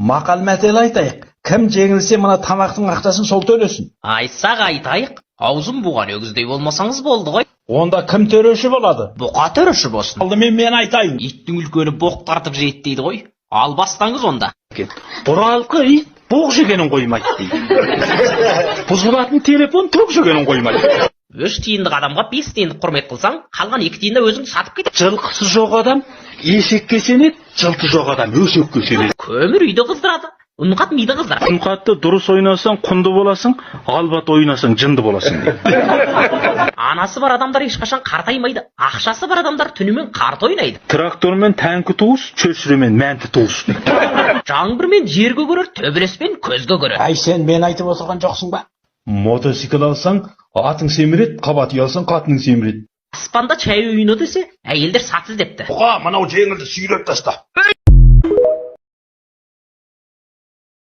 Мақал мәтел айтайық. Кім жеңілсе, мына тамақтың ақшасын сол төлесін. Айтсақ айтайық, аузын буған өгіздей болмасаңыз болды ғой. Онда кім төреші болады? Бұқа төреші болсын. Алдымен мен айтайын. Иттің үлкені боқ тартып жейді дейді ғой. Ал бастаңыз онда. Бұралқы ит боқ жегенін қоймайды дейді. Бұзылатын телефон тоқ жегенін қоймайды. 3 тиындық адамға 5 тиындық құрмет қылсаң, қалған 2 тиынды өзің сатып кет. Жылқысы жоқ адам есекке сенеді, жылқы жоқ адам өсекке сенеді. Көмір үйді қыздырады, ұнқат миды қыздырады. Құнқатты дұрыс ойнасаң, құнды боласың, албат ойнасаң, жынды боласың дейді. Анасы бар адамдар ешқашан қартаймайды, ақшасы бар адамдар түнімен қарт ойнайды. Трактормен тәңкі туыс, шөшіремен мәнті туыс дейді. Жаңбырмен жер көгерер, төбелеспен көзге көрер. Әй, сен мен айтып отырған жоқсың ба? Мотоцикл алсаң, атың семіреді, қабат үй алсаң, қатының семіреді. Аспанда чай үйіне десе, әйелдер сат іздепті. Бұқа, мынау жеңілді, сүйреп таста.